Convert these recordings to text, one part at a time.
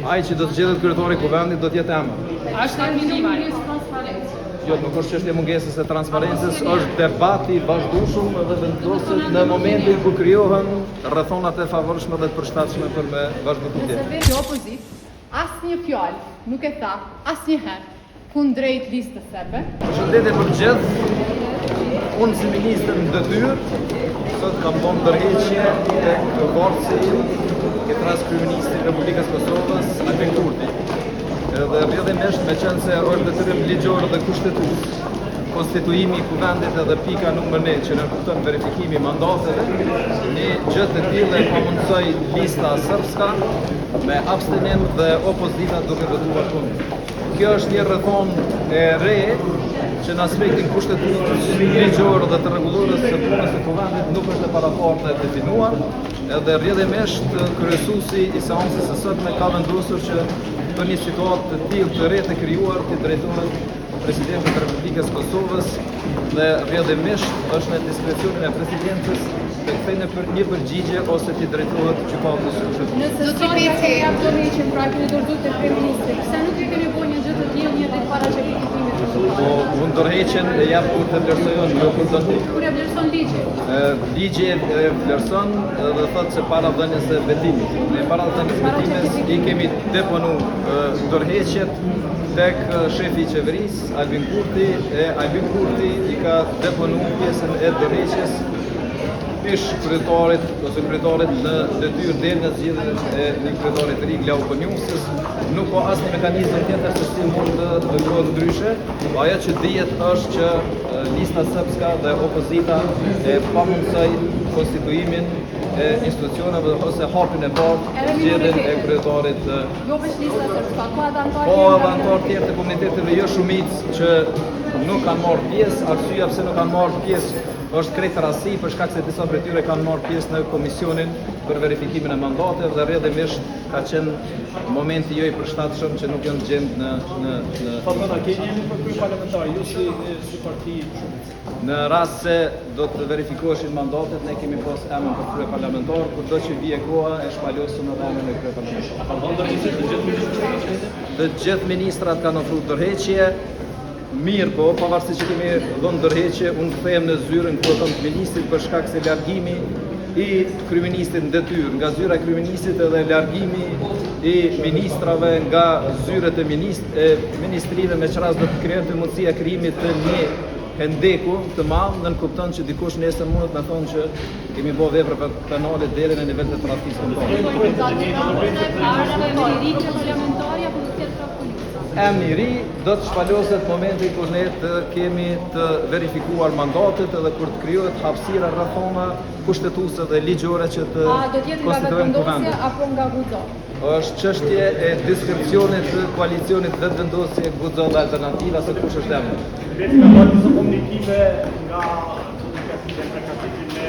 Ai që do të zgjedhet kryetari i Kuvendit do të jetë emër. A është emri Limaj? Jo, nuk është çështje mungesës së transparencës, është debat i vazhdueshëm dhe vendoset në momentin ku krijohen rrethonat e favorshme dhe të përshtatshme për me vazhdu tutje. Kjo opozitë asnjë fjalë nuk e tha asnjëherë kundrejt listës serbe. Përshëndetje për të gjithë. Unë si ministër në detyrë, sot kam dhënë dorëheqje tek vartësi këtë rast kryeministri i Republikës Kosovës, Albin Kurti. Edhe rrjedhimisht, meqenëse është detyrim ligjor dhe kushtetues, konstituimi i kuvendit edhe pika numër 1 që nënkupton verifikimi i mandateve, një gjë të tillë e pamundësoi lista srpska me abstenim dhe opozita duke votuar kundër. Kjo është një rrethonë e re që në aspektin kushtetues, ligjor dhe të rregullores së punës së kuvendit nuk është e paraparë dhe e definuar, edhe rrjedhimisht kryesuesi i seancës së sotme ka vendosur që për një situatë të tillë të re të krijuar t'i drejtohet presidentit të Republikës Kosovës dhe rrjedhimisht është në diskrecionin e presidencës të kthejë në për një përgjigje ose t'i drejtohet gjykatës kushtetuese. Nëse sot ja keni jap dorëheqjen, pra keni dorëzuar te kryeministri, pse nuk e keni bërë një gjë të tillë një ditë para certifikimit të Po, unë dorëheqjen e jap kur të vlerësoj unë, jo kur do ti. Kur e vlerëson ligji? Ligji e vlerëson dhe thotë se para dhënies së betimit. Ne para dhënies së betimit i kemi deponu dorëheqjet tek shefi i qeverisë, Albin Kurti, e Albin Kurti i ka deponu pjesën e dorëheqjes ish kryetarit ose kryetarit në detyrë deri në zgjedhjen e një kryetari të ri Glauk Konjufcës, nuk ka asnjë mekanizëm tjetër se si mund të veprohet ndryshe. Ajo që dihet është që lista srpska dhe opozita e pamundësoi konstituimin e institucioneve ose hapin e parë zgjedhjen e kryetarit të Jo veç lista srpska, ka edhe anëtarë Po edhe anëtarë tjerë të komuniteteve jo shumicë që nuk kanë marrë pjesë, arsyeja pse nuk kanë marrë pjesë është krejt rastësi për shkak se disa prej tyre kanë marrë pjesë në komisionin për verifikimin e mandateve dhe rrjedhimisht ka qenë momenti jo i përshtatshëm që nuk janë gjend në në në Faton, a keni emrin për kryeparlamentar, ju si si parti shumicë? Në rast se do të verifikoheshin mandatet, ne kemi pas emrin për kryeparlamentar, kurdo që vije koha e shpalosim edhe emrin e kryeparlamentarit. A kanë dhënë dorëheqje të gjithë ministrat? Të gjithë ministrat kanë ofruar dorëheqje, Mirëpo, pavarësisht që kemi dhënë dorëheqje, unë kthehem në zyrën ku e kam të ministrit për shkak se largimi i kryeministrit në detyrë nga zyra e kryeministrit edhe largimi i ministrave nga zyret e, minist e ministrive me ç'rast do të krijonte mundësia krijimit të një hendeku të madh, nënkupton që dikush nesër mundet me thonë që kemi bo vepra penale deri në nivel të tradhtisë kombëtare. Emri i ri do të shpaloset momentin kur ne të kemi të verifikuar mandatet edhe kur të krijohet hapësira rrethona kushtetuese dhe ligjore që të A do të jetë nga konstituojmë Vetëvendosje kuvendin. apo nga Guxo? Është çështje e diskrecionit të koalicionit Vetëvendosje, Guxo dhe Alternativa se kush është emri. Vetë ka bërë disa komunikime nga zoti Krasniqi me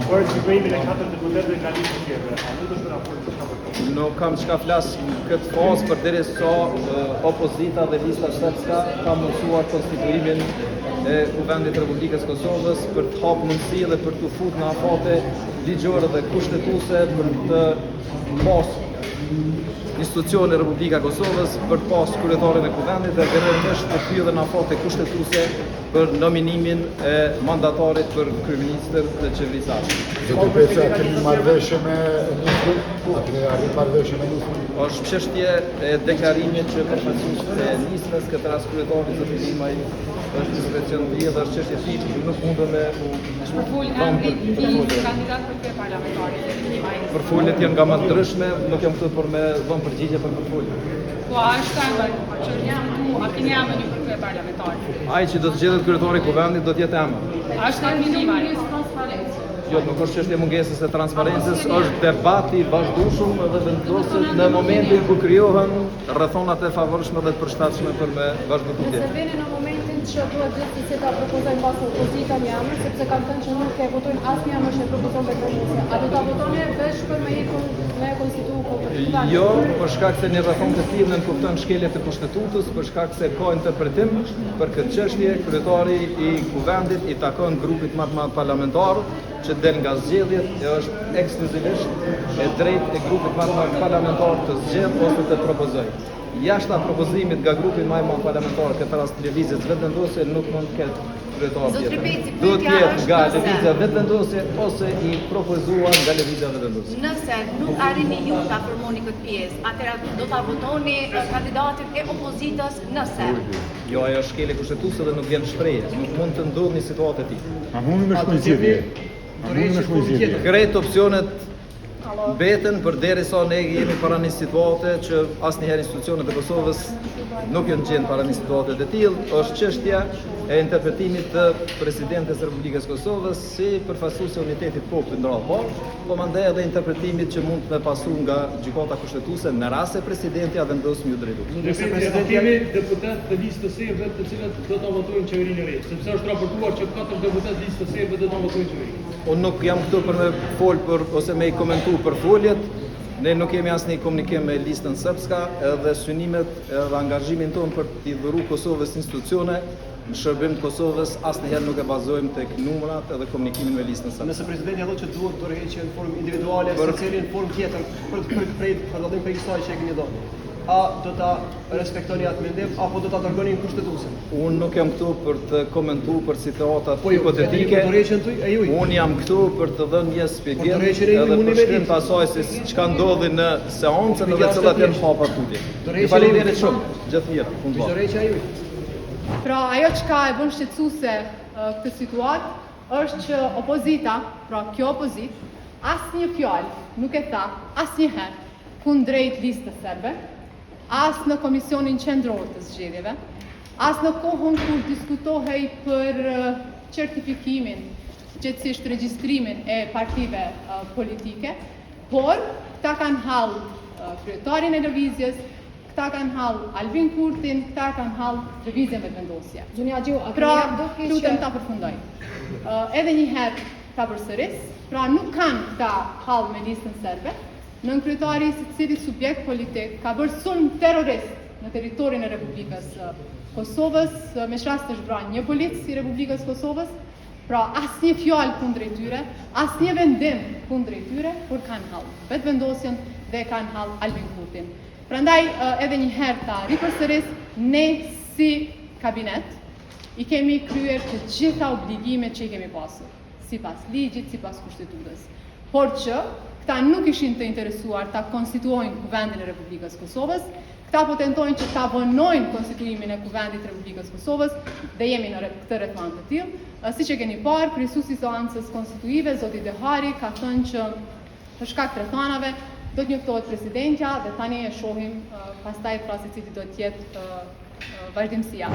për sigurimin e katër deputetëve nga lista serbe. A mund të shkojë raport diçka për këtë? Nuk kam çka flas në këtë fazë përderisa opozita dhe lista srpska ka mundësuar konstituimin e Kuvendit të Republikës Kosovës për të hapë mundësi dhe për të fut në afate ligjore dhe kushtetuese për të pas institucione Republika Kosovës për të pas kryetarin e Kuvendit dhe rrjedhimisht të hyjë dhe në afate kushtetuese për nominimin e mandatarit për kryeministër të qeverisë ardhshme. Zoti Peci, a keni marrëveshje me Nismën? A keni arrit marrëveshje me Nismën? Është çështje e deklarimit që përfaqësuesit e Nismës, këtë rast kryetari zoti Limaj, është diskrecion i tij dhe është çështje e tij, nuk mundem me u Është përfol emri i tij si kandidat për kryeparlamentar, zoti Limaj. Përfoljet janë nga më të ndryshme, nuk jam këtu për me dhënë përgjigje për përfolje. Po a është emër që është diskutu, a keni emër ju për kryeparlamentar? Ai që do të zgjedhet kryetari i Kuvendit do të jetë emër. A është emri Limaj? Jo, nuk është çështje mungesës së transparencës, është debat i vazhdueshëm dhe vendoset në momentin ku krijohen rrethonat e favorshme dhe të përshtatshme për me vazhdu tutje. Nëse vini në momentin që duhet gjithsesi ta propozojnë pas opozita një emër, sepse kanë thënë që nuk e votojnë asnjë emër që e propozon Vetëvendosja. A do ta votoni veç për me ikur me konstitu KPK? Kuvendit? Jo, për shkak se një rrethanë të tillë nënkupton shkelje të Kushtetutës, për shkak se ka interpretim për këtë çështje, kryetari i Kuvendit i takon grupit më të madh parlamentar që del nga zgjedhjet e është ekskluzivisht e drejtë e grupit më të madh parlamentar të zgjedhë ose të propozojë. Jashta propozimit nga grupi më i madh parlamentar, këtë rast Lëvizjes Vetëvendosje, nuk mund të ketë kryetar Zotri tjetër. Peci, Duhet pyetja të jetë është nga nëse- Lëvizja Vetëvendosje ose i propozuar nga Lëvizja Vetëvendosje. Nëse nuk arrini ju ta formoni këtë pjesë, atëherë do ta votoni eh, kandidatin e opozitës nëse. Jo, ajo është shkelje kushtetuese dhe nuk vjen shprehje. Nuk mund të ndodhë një situatë e tillë. A mundi me shku në zgjedhje? A mundi me shku në zgjedhje? Krejt opsionet mbeten përderisa ne jemi para një situate që asnjëherë institucionet e Kosovës nuk janë gjenë para një situate të tillë, është çështja e interpretimit të presidentes së Republikës së Kosovës si përfaqësuese e unitetit të popullit në radhë parë, po mandej edhe interpretimit që mund të me pasu nga gjykata kushtetuese në rast se presidentja vendos me ju drejtu. Nëse presidenti kemi deputet të listës serbe të cilët do ta votojnë qeverinë e re, sepse është raportuar që katër deputet të listës serbe do ta votojnë qeverinë. Unë nuk jam këtu për me fol për ose me i komentu për foljet. Ne nuk kemi asnjë komunikim me listën srpska, edhe synimet edhe angazhimin tonë për t'i dhuru Kosovës institucione në shërbim të Kosovës asnjëherë nuk e bazojmë tek numrat edhe komunikimin me listën srpska. Nëse presidenti thotë që duhet dorëheqje në formë individuale, Për- secili në formë tjetër, për për prej për dallim prej kësaj që e keni dhënë. A do ta respektoni atë mendim apo do ta dërgoni në kushtetuese? Unë nuk jam këtu për të komentu për situatat Po jo, hipotetike. për dorëheqjen tuaj e juaj. Unë jam këtu për të dhënë një shpjegim Për dorëheqjen e juaj edhe mundi me përshkrim ditë. të asaj se si- çka ndodhi në seancën edhe Pyetja cilat është janë thjesht. hapat tutje. Ju Dorëheqjen e faleminderit juaj. shumë. Gjithë mirë. Punë Për mbarë. dorëheqja e juaj. Pra ajo çka e bën shqetësuese ë, këtë situatë është që opozita, pra kjo opozitë, asnjë fjalë nuk e tha asnjëherë kundrejt listës serbe, as në Komisionin Qendror të Zgjedhjeve, as në kohën kur diskutohej për ë, certifikimin, gjegjësisht regjistrimin e partive ë, politike, por këta kanë hall ë, kryetarin e lëvizjes, këta kanë hall Albin Kurtin, këta kanë hall lëvizjen Vetëvendosje. Zonja Haxhiu, a keni Pra, jap dorëheqje? lutem ta përfundoj. Ë, edhe një herë ta përsëris, pra nuk kanë këta hall me listën serbe. Nënkryetari i secilit subjekt politik ka bërë sulm terrorist në territorin e Republikës së Kosovës, ë, me ç'rast është vrarë një polic i Republikës së Kosovës. Pra asnjë fjalë kundrejt tyre, asnjë vendim kundrejt tyre, por kanë hall Vetëvendosjen dhe kanë hall Albin Kurtin. Prandaj ë, edhe një herë ta ripërsëris, ne si kabinet i kemi kryer të gjitha obligimet që i kemi pasur, sipas ligjit, sipas kushtetutës. Por që këta nuk ishin të interesuar ta konstituojnë Kuvendin e Republikës së Kosovës, këta po tentojnë që ta vonojnë konstituimin e Kuvendit të Republikës së Kosovës dhe jemi në këtë rrethanë të tillë. Ë, Siç e keni parë, kryesuesi i seancës konstituive, zoti Dehari, ka thënë që për shkak të rrethanave do të njoftohet presidentja dhe tani e shohim ë, pastaj pra se cili do të jetë ë, ë, vazhdimësia.